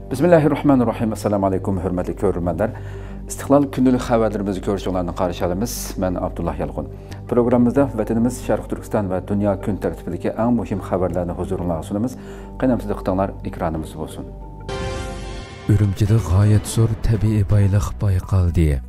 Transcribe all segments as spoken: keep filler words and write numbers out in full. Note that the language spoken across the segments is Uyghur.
بىسمىللاھىررەھمانىررەھىم. ئەسسالامۇئەلەيكۇم، ھۆرمەتلىك كۆرۈرمەنلەر. ئىستىقلال كۈندىلىك خەۋەرلىرىمىزنى كۆرۈشۈڭلارنى قارشى ئالىمىز. مەن ئابدۇللا يالقۇن. پروگراممىمىزدا ۋەتىنىمىز شەرقىي تۈركىستان ۋە دۇنيا كۈن تەرتىپىدىكى ئەڭ مۇھىم خەۋەرلەرنى ھۇزۇرۇڭلارغا سۇنىمىز. قېنى ئەمدى دىققىتىڭلار ئېكرانىمىزدا بولسۇن. ئۈرۈمچىدە غايەت زور تەبىئىي بايلىق بايقالدى.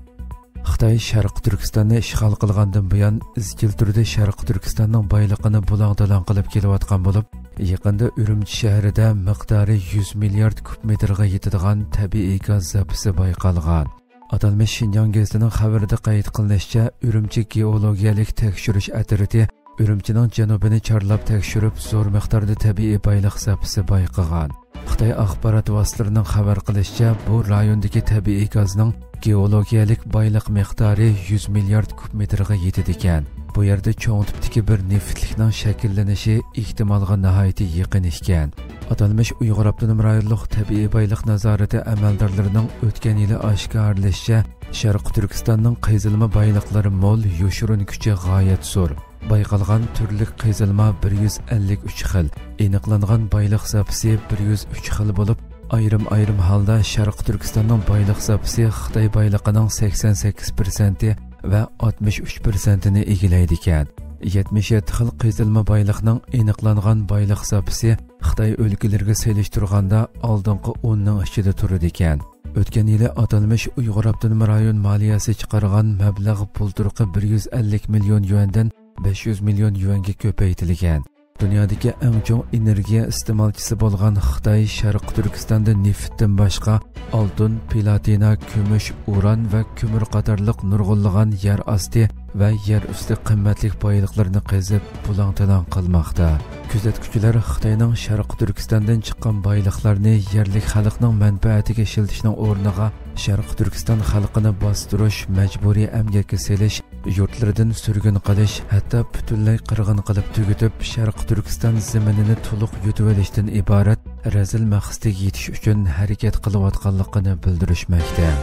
خىتاي شەرقىي تۈركىستاننى ئىشغال قىلغاندىن بۇيان، ئىزچىل تۈردە شەرقىي تۈركىستاننىڭ بايلىقىنى بۇلاڭ-تالاڭ قىلىپ كېلىۋاتقان بولۇپ، يېقىندا ئۈرۈمچى شەھىرىدە مىقدارى يۈز مىليارد كۇب مېتىرغا يېتىدىغان تەبىئىي گاز زاپىسى بايقالغان. ئاتالمىش شىنجاڭ گېزىتىنىڭ خەۋىرىدە قەيت قىلىنىشىچە، ئۈرۈمچى گېئولوگىيەلىك تەكشۈرۈش ئەترىتى ئۈرۈمچىنىڭ جەنۇبىنى چارلاپ تەكشۈرۈپ، زور مىقداردا تەبىئىي بايلىق زاپىسى بايقىغان. خىتاي ئاخبارات ۋاسىتىلىرىنىڭ خەۋەر قىلىشىچە، بۇ رايوندىكى تەبىئىي گازنىڭ گېئولوگىيەلىك بايلىق مىقدارى يۈز مىليارد كۇب مېتىرغا يېتىدىكەن. بۇ يەردە چوڭ تىپتىكى بىر نېفىتلىكنىڭ شەكىللىنىشى ئېھتىمالغا ناھايىتى يېقىن ئىكەن. ئاتالمىش ئۇيغۇر ئاپتونوم رايونلۇق تەبىئىي بايلىق نازارىتى ئەمەلدارلىرىنىڭ ئۆتكەن يىلى ئاشكارىلىشىچە، شەرقىي تۈركىستاننىڭ قېزىلما بايلىقلىرى مول، يوشۇرۇن كۈچى غايەت زور. بايقالغان تۈرلۈك قېزىلما بىر يۈز ئەللىك ئۈچ خىل، ئېنىقلانغان بايلىق زاپىسى بىر يۈز ئۈچ خىل بولۇپ، ئايرىم-ئايرىم ھالدا شەرقىي تۈركىستاننىڭ بايلىق زاپىسى خىتاي بايلىقىنىڭ سەكسەن سەككىز پىرسەنتى ۋە ئاتمىش ئۈچ پىرسەنتىنى ئىگىلەيدىكەن. يەتمىش يەتتە خىل قېزىلما بايلىقنىڭ ئېنىقلانغان بايلىق زاپىسى خىتاي ئۆلكىلىرىگە سېلىشتۇرغاندا ئالدىنقى ئوننىڭ ئىچىدە تۇرىدىكەن. ئۆتكەن يىلى ئاتالمىش ئۇيغۇر ئاپتونوم رايون مالىيەسى چىقارغان مەبلەغ بۇلتۇرقى بىر يۈز ئەللىك مىليون يۈەندىن بەش يۈز مىليون يۈەنگە كۆپەيتىلگەن. دۇنيادىكى ئەڭ چوڭ ئېنېرگىيە ئىستېمالچىسى بولغان خىتاي شەرقىي تۈركىستاندا نېفىتتىن باشقا ئالتۇن، پلاتىنا، كۈمۈش، ئۇران ۋە كۆمۈر قاتارلىق نۇرغۇنلىغان يەر ئاستى ۋە يەر ئۈستى قىممەتلىك بايلىقلىرىنى قېزىپ، بۇلاڭ-تالاڭ قىلماقتا. كۆزەتكۈچىلەر خىتاينىڭ شەرقىي تۈركىستاندىن چىققان بايلىقلارنى يەرلىك خەلقنىڭ مەنپەئەتىگە ئىشلىتىشنىڭ ئورنىغا، شەرقىي تۈركىستان خەلقىنى باستۇرۇش، مەجبۇرىي ئەمگەككە سېلىش، يۇرتلىرىدىن سۈرگۈن قىلىش، ھەتتا پۈتۈنلەي قىرغىن قىلىپ تۈگىتىپ، شەرقىي تۈركىستان زېمىنىنى تولۇق يۇتۇۋېلىشتىن ئىبارەت رەزىل مەقسىتىگە يېتىش ئۈچۈن ھەرىكەت قىلىۋاتقانلىقىنى بىلدۈرۈشمەكتە.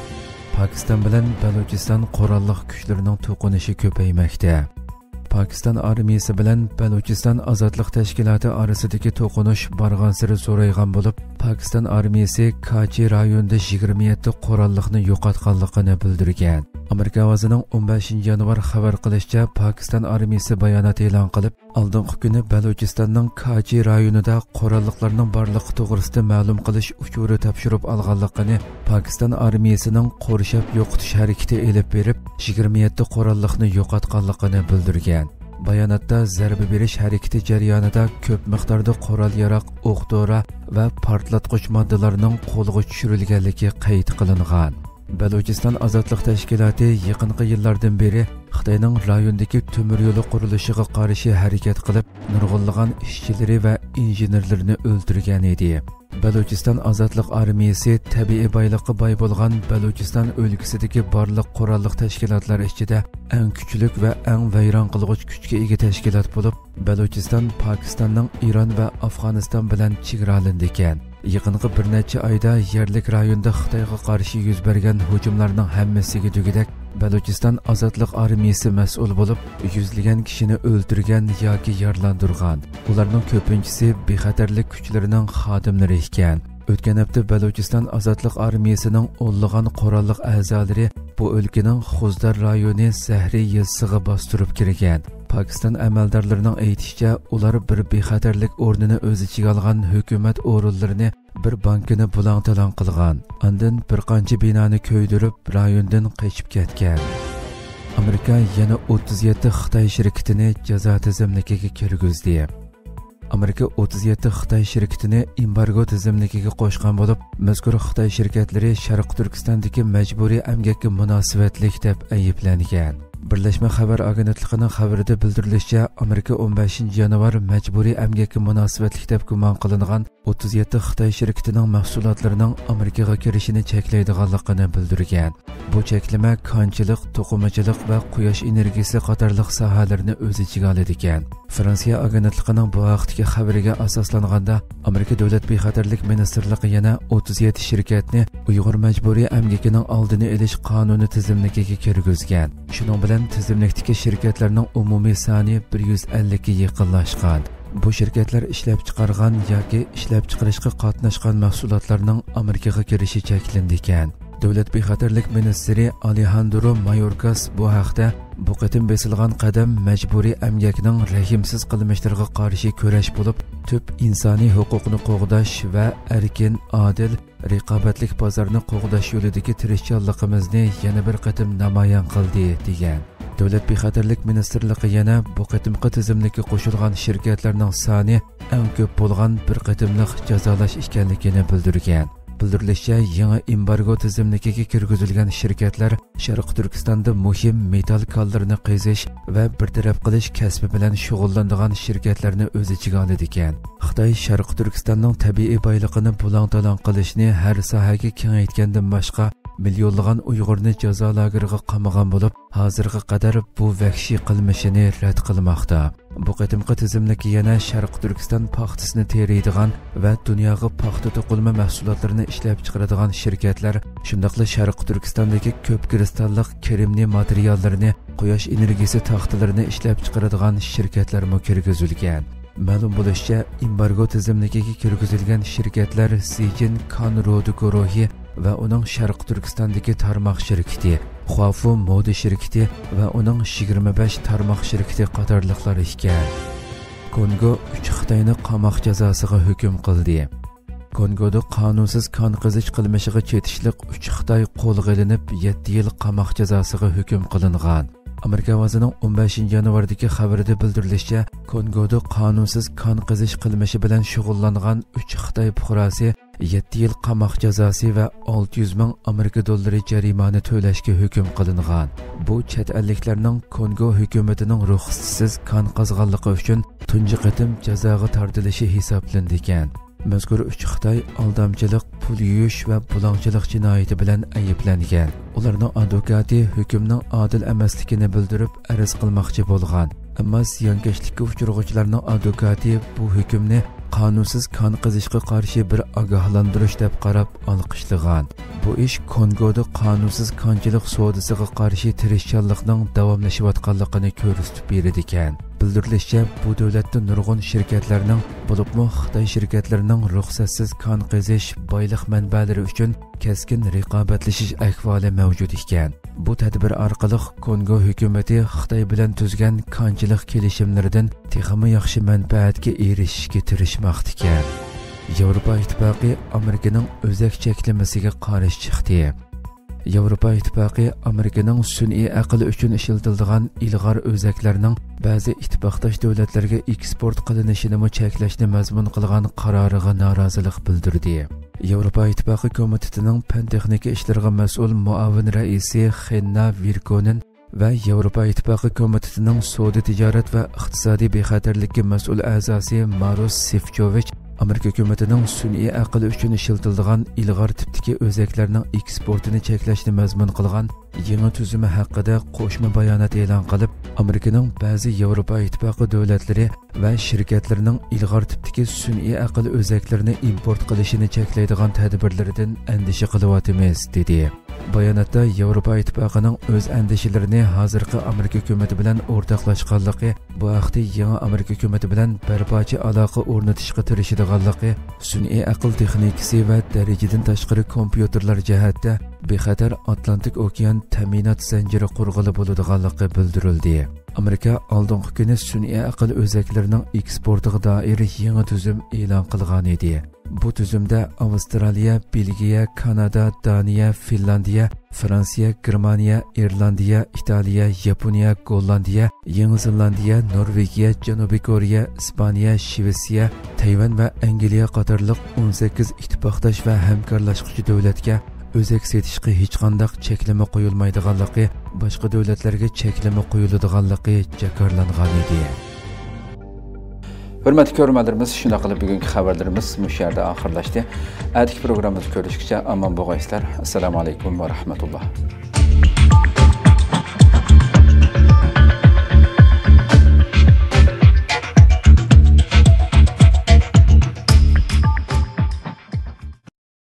پاكىستان بىلەن بەلۇچىستان قوراللىق كۈچلىرىنىڭ توقۇنۇشى كۆپەيمەكتە. پاكىستان ئارمىيىسى بىلەن بەلۇچىستان ئازادلىق تەشكىلاتى ئارىسىدىكى توقۇنۇش بارغانسېرى زورايغان بولۇپ، پاكىستان ئارمىيىسى كاچى رايونىدا يىگىرمە يەتتە قوراللىقنى يوقاتقانلىقىنى بىلدۈرگەن. ئامېرىكا ئاۋازىنىڭ ئون بەشىنچى يانۋار خەۋەر قىلىشىچە، پاكىستان ئارمىيىسى بايانات ئېلان قىلىپ، ئالدىنقى كۈنى بەلۇچىستاننىڭ كاچى رايونىدا قوراللىقلارنىڭ بارلىقى توغرىسىدا مەلۇم قىلىش ئۇچۇرى تاپشۇرۇپ ئالغانلىقىنى، پاكىستان ئارمىيىسىنىڭ قورشاپ يوقىتىش ھەرىكىتى ئېلىپ بېرىپ، يىگىرمە يەتتە قوراللىقنى يوقاتقانلىقىنى بىلدۈرگەن. باياناتتا زەربە بېرىش ھەرىكىتى جەريانىدا كۆپ مىقداردا قورال-ياراغ، ئوق-دورا ۋە پارتلاتقۇچ ماددىلارنىڭ قولغا چۈشۈرۈلگەنلىكى قەيت قىلىنغان. بەلۇچىستان ئازادلىق تەشكىلاتى يېقىنقى يىللاردىن بېرى خىتاينىڭ رايوندىكى تۆمۈر يولى قۇرۇلۇشىغا قارشى ھەرىكەت قىلىپ، نۇرغۇنلىغان ئىشچىلىرى ۋە ئىنژېنېرلىرىنى ئۆلتۈرگەن ئىدى. بەلۇچىستان ئازادلىق ئارمىيىسى تەبىئىي بايلىققا باي بولغان بەلۇچىستان ئۆلكىسىدىكى بارلىق قوراللىق تەشكىلاتلار ئىچىدە ئەڭ كۈچلۈك ۋە ئەڭ ۋەيران قىلغۇچ كۈچكە ئىگە تەشكىلات بولۇپ، بەلۇچىستان پاكىستاننىڭ ئىران ۋە ئافغانىستان بىلەن چېگرالىنىدىكەن. يېقىنقى بىر نەچچە ئايدا يەرلىك رايوندا خىتايغا قارشى يۈز بەرگەن ھۇجۇملارنىڭ ھەممىسىگە دېگۈدەك بەلۇچىستان ئازادلىق ئارمىيىسى مەسئۇل بولۇپ، يۈزلىگەن كىشىنى ئۆلتۈرگەن ياكى يارىلاندۇرغان. ئۇلارنىڭ كۆپىنچىسى بىخەتەرلىك كۈچلىرىنىڭ خادىملىرى ئىكەن. ئۆتكەن ھەپتە بەلۇچىستان ئازادلىق ئارمىيىسىنىڭ ئونلىغان قوراللىق ئەزالىرى بۇ ئۆلكىنىڭ خۇزدار رايونى زەھرى يېزىسىغا باستۇرۇپ كىرگەن. پاكىستان ئەمەلدارلىرىنىڭ ئېيتىشىچە، ئۇلار بىر بىخەتەرلىك ئورنىنى ئۆز ئىچىگە ئالغان ھۆكۈمەت ئورۇنلىرىنى، بىر بانكىنى بۇلاڭ-تالاڭ قىلغان. ئاندىن بىر قانچە بىنانى كۆيدۈرۈپ، رايوندىن قېچىپ كەتكەن. ئامېرىكا يەنە ئوتتۇز يەتتە خىتاي شىركىتىنى جازا تىزىملىكىگە كىرگۈزدى. ئامېرىكا ئوتتۇز يەتتە خىتاي شىركىتىنى ئېمبارگو تىزىملىكىگە قوشقان بولۇپ، مەزكۇر خىتاي شىركەتلىرى شەرقىي تۈركىستاندىكى مەجبۇرىي ئەمگەككە مۇناسىۋەتلىك دەپ ئەيىبلەنگەن. بىرلەشمە خەۋەر ئاگېنتلىقىنىڭ خەۋىرىدە بىلدۈرۈلۈشىچە، ئامېرىكا ئون بەشىنچى يانۋار مەجبۇرىي ئەمگەككە مۇناسىۋەتلىك دەپ گۇمان قىلىنغان ئوتتۇز يەتتە خىتاي شىركىتىنىڭ مەھسۇلاتلىرىنىڭ ئامېرىكىغا كىرىشىنى چەكلەيدىغانلىقىنى بىلدۈرگەن. بۇ چەكلىمە كانچىلىق، توقۇمىچىلىق ۋە قۇياش ئېنېرگىيىسى قاتارلىق ساھەلەرنى ئۆز ئىچىگە ئالىدىكەن. فرانسىيە ئاگېنتلىقىنىڭ بۇ ھەقتىكى خەۋىرىگە ئاساسلانغاندا، ئامېرىكا دۆلەت بىخەتەرلىك مىنىستىرلىقى يەنە ئوتتۇز يەتتە شىركەتنى ئۇيغۇر مەجبۇرىي ئەمگىكىنىڭ ئالدىنى ئېلىش قانۇنى تىزىملىكىگە كىرگۈزگەن. شۇنىڭ بىلەن تىزىملىكتىكى شىركەتلەرنىڭ ئومۇمىي سانى بىر يۈز ئەللىككە يېقىنلاشقان. بۇ شىركەتلەر ئىشلەپچىقارغان ياكى ئىشلەپچىقىرىشقا قاتناشقان مەھسۇلاتلارنىڭ ئامېرىكىغا كىرىشى چەكلىنىدىكەن. دۆلەت بىخەتەرلىك مىنىستىرى ئالېھاندرو مايوركاس بۇ ھەقتە، بۇ قېتىم بېسىلغان قەدەم مەجبۇرىي ئەمگەكنىڭ رەھىمسىز قىلمىشلىرىغا قارشى كۈرەش بولۇپ، تۈپ ئىنسانىي ھوقۇقنى قوغداش ۋە ئەركىن، ئادىل، رىقابەتلىك بازارنى قوغداش يولىدىكى تىرىشچانلىقىمىزنى يەنە بىر قېتىم نامايان قىلدى، دېگەن. دۆلەت بىخەتەرلىك مىنىستىرلىقى يەنە بۇ قېتىمقى تىزىملىككە قوشۇلغان شىركەتلەرنىڭ سانى ئەڭ كۆپ بولغان بىر قېتىملىق جازالاش ئىكەنلىكىنى بىلدۈرگەن. بىلدۈرۈلۈشىچە، يېڭى ئېمبارگو تىزىملىكىگە كىرگۈزۈلگەن شىركەتلەر شەرقىي تۈركىستاندا مۇھىم مېتال كانلىرىنى قېزىش ۋە بىر تەرەپ قىلىش كەسپى بىلەن شۇغۇللىنىدىغان شىركەتلەرنى ئۆز ئىچىگە ئالىدىكەن. خىتاي شەرقىي تۈركىستاننىڭ تەبىئىي بايلىقىنى بۇلاڭ-تالاڭ قىلىشنى ھەر ساھەگە كېڭەيتكەندىن باشقا، مىليونلىغان ئۇيغۇرنى جازا لاگېرىغا قامىغان بولۇپ، ھازىرغا قەدەر بۇ ۋەھشىي قىلمىشىنى رەت قىلماقتا. بۇ قېتىمقى تىزىملىككە يەنە شەرقىي تۈركىستان پاختىسىنى تېرىيدىغان ۋە دۇنياغا پاختا توقۇلما مەھسۇلاتلىرىنى ئىشلەپچىقىرىدىغان شىركەتلەر، شۇنداقلا شەرقىي تۈركىستاندىكى كۆپ كىرىستاللىق كىرېمنىي ماتېرىياللىرىنى، قۇياش ئېنېرگىيىسى تاختىلىرىنى ئىشلەپچىقىرىدىغان شىركەتلەرمۇ كىرگۈزۈلگەن. مەلۇم بولۇشىچە، ئېمبارگو تىزىملىكىگە كىرگۈزۈلگەن شىركەتلەر سىجىن كان رودى گۇرۇھى ۋە ئۇنىڭ شەرقىي تۈركىستاندىكى تارماق شىركىتى، خۇافۇ مودا شىركىتى ۋە ئۇنىڭ يىگىرمە بەش تارماق شىركىتى قاتارلىقلار ئىكەن. كونگو ئۈچ خىتاينى قاماق جازاسىغا ھۆكۈم قىلدى. كونگودا قانۇنسىز كان قېزىش قىلمىشىغا چېتىشلىق ئۈچ خىتاي قولغا ئېلىنىپ، يەتتە يىل قاماق جازاسىغا ھۆكۈم قىلىنغان. ئامېرىكا ئاۋازىنىڭ ئون بەشىنچى يانۋاردىكى خەۋىرىدە بىلدۈرۈلۈشىچە، كونگودا قانۇنسىز كان قېزىش قىلمىشى بىلەن شۇغۇللانغان ئۈچ خىتاي پۇقراسى يەتتە يىل قاماق جازاسى ۋە ئالتە يۈز مىڭ ئامېرىكا دوللىرى جەرىمانە تۆلەشكە ھۆكۈم قىلىنغان. بۇ چەت ئەللىكلەرنىڭ كونگو ھۆكۈمىتىنىڭ رۇخسىتىسىز كان قازغانلىقى ئۈچۈن تۇنجى قېتىم جازاغا تارتىلىشى ھېسابلىنىدىكەن. مەزكۇر ئۈچ خىتاي ئالدامچىلىق، پۇل يۇيۇش ۋە بۇلاڭچىلىق جىنايىتى بىلەن ئەيىبلەنگەن. ئۇلارنىڭ ئادۋوكاتى ھۆكۈمنىڭ ئادىل ئەمەسلىكىنى بىلدۈرۈپ، ئەرز قىلماقچى بولغان. ئەمما زىيانكەشلىككە ئۇچرىغۇچىلارنىڭ ئادۋوكاتى بۇ ھۆكۈمنى قانۇنسىز كان قېزىشقا قارشى بىر ئاگاھلاندۇرۇش دەپ قاراپ ئالقىشلىغان. بۇ ئىش كونگودا قانۇنسىز كانچىلىق سودىسىغا قارشى تىرىشچانلىقنىڭ داۋاملىشىۋاتقانلىقىنى كۆرسىتىپ بېرىدىكەن. بىلدۈرۈلۈشىچە، بۇ دۆلەتتە نۇرغۇن شىركەتلەرنىڭ، بولۇپمۇ خىتاي شىركەتلىرىنىڭ رۇخسەتسىز كان قېزىش، بايلىق مەنبەلىرى ئۈچۈن كەسكىن رىقابەتلىشىش ئەھۋالى مەۋجۇت ئىكەن. بۇ تەدبىر ئارقىلىق كونگو ھۆكۈمىتى خىتاي بىلەن تۈزگەن كانچىلىق كېلىشىملىرىدىن تېخىمۇ ياخشى مەنپەئەتكە ئېرىشىشكە تىرىشماقتىكەن. ياۋروپا ئىتتىپاقى ئامېرىكىنىڭ ئۆزەك چەكلىمىسىگە قارشى چىقتى. ياۋروپا ئىتتىپاقى ئامېرىكىنىڭ سۈنئىي ئەقىل ئۈچۈن ئىشلىتىلىدىغان ئىلغار ئۆزەكلەرنىڭ بەزى ئىتتىپاقداش دۆلەتلەرگە ئېكسپورت قىلىنىشىنىمۇ چەكلەشنى مەزمۇن قىلغان قارارىغا نارازىلىق بىلدۈردى. ياۋروپا ئىتتىپاقى كومىتېتىنىڭ پەن تېخنىكا ئىشلىرىغا مەسئۇل مۇئاۋىن رەئىسى خېننا ۋىركونېن ۋە ياۋروپا ئىتتىپاقى كومىتېتىنىڭ سودا تىجارەت ۋە ئىقتىسادىي بىخەتەرلىككە مەسئۇل ئەزاسى ماروس سېفچوۋىچ ئامېرىكا ھۆكۈمىتىنىڭ سۈنئىي ئەقىل ئۈچۈن ئىشلىتىلىدىغان ئىلغار تىپتىكى ئۆزەكلەرنىڭ ئېكسپورتىنى چەكلەشنى مەزمۇن قىلغان يېڭى تۈزۈمى ھەققىدە قوشما بايانات ئېلان قىلىپ، ئامېرىكىنىڭ بەزى ياۋروپا ئىتتىپاقى دۆلەتلىرى ۋە شىركەتلىرىنىڭ ئىلغار تىپتىكى سۈنئىي ئەقىل ئۆزەكلىرىنى ئىمپورت قىلىشىنى چەكلەيدىغان تەدبىرلىرىدىن ئەندىشە قىلىۋاتىمىز، دېدى. باياناتتا ياۋروپا ئىتتىپاقىنىڭ ئۆز ئەندىشىلىرىنى ھازىرقى ئامېرىكا ھۆكۈمىتى بىلەن ئورتاقلاشقانلىقى، بۇ ھەقتە يېڭى ئامېرىكا ھۆكۈمىتى بىلەن بەرپاچى ئالاقە ئورنىتىشقا تىرىشىدىغانلىقى، سۈنئىي ئەقىل تېخنىكىسى ۋە دەرىجىدىن تاشقىرى كومپيۇتېرلار جەھەتتە بىخەتەر ئاتلانتىك ئوكيان تەمىنات زەنجىرى قۇرغىلى بولىدىغانلىقى بىلدۈرۈلدى. ئامېرىكا ئالدىنقى كۈنى سۈنئىي ئەقىل ئۆزەكلىرىنىڭ ئېكسپورتىغا دائىر يېڭى تۈزۈم ئېلان قىلغانىدى. بۇ تۈزۈمدە ئاۋسترالىيە، بېلگىيە، كانادا، دانىيە، فىنلاندىيە، فرانسىيە، گېرمانىيە، ئىرلاندىيە، ئىتالىيە، ياپونىيە، گوللاندىيە، يېڭى زېلاندىيە، نورۋېگىيە، جەنۇبىي كورېيە، ئىسپانىيە، شىۋېتسىيە، تەيۋەن ۋە ئەنگلىيە قاتارلىق ئون سەككىز ئىتتىپاقداش ۋە ھەمكارلاشقۇچى دۆلەتكە ئۆزەك سېتىشقا ھېچقانداق چەكلىمە قويۇلمايدىغانلىقى، باشقا دۆلەتلەرگە چەكلىمە قويۇلىدىغانلىقى جاكارلانغانىدى. ھۆرمەتلىك كۆرۈرمەنلىرىمىز، شۇنداق قىلىپ بۈگۈنكى خەۋەرلىرىمىز مۇشۇ يەردە ئاخىرلاشتى. ئەتىكى پروگراممىمىزدا كۆرۈشكىچە ئامان بولغايسىلەر. ئەسسالامۇ ئەلەيكۇم ۋە رەھمەتۇللا.